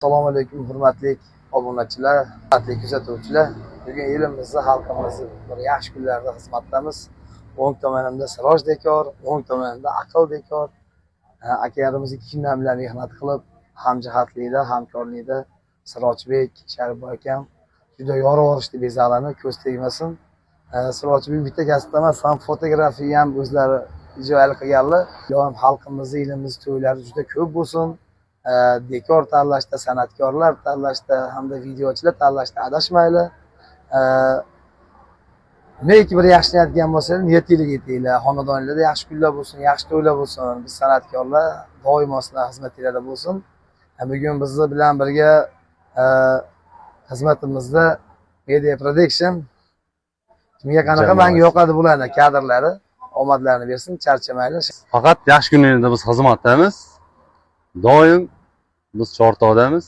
Assalomu alaykum, hurmatli obunachilar, hurmatli kuzatuvchilar. Bugun elimizni, xalqimizni bir yaxshi kunlarda xizmatdamiz. O'ng tomonimda Siroj dekor, o'ng tomonimda Aql dekor. Akalarimiz 2 kundan bilan mehnat qilib, hamjihatlikda, hamkorlikda Sirojbek, Sharifboy akam juda yorib yuborishdi bezaklarni, ko'z tegmasin. Sirojbek bitta kasbda emas, ham fotografiya ham o'zlari ijro qilganlar. Ilohim, xalqimizni, elimizni to'ylari juda ko'p bo'lsin. Dekor tanlashda, san'atkorlar tanlashda hamda videochilar tanlashda adashmaylar. Neki bir yaxshi niyat qilgan bo'lsanglar, niyatinglarga yetinglar. Xonadoninglarda yaxshi kunlar bo'lsin, yaxshi to'ylar bo'lsin. Biz san'atkorlar doimo sizlar xizmatinglarda bo'lsin. Bugun bizni bilan birga xizmatimizda Media Production kimga qanaqa Jamoasi. Manga yoqadi bularni kadrlari. Omadlarini bersin, charchamanglar. Faqat yaxshi kunlarda biz xizmatdamiz. Doim biz Chortoqdamiz.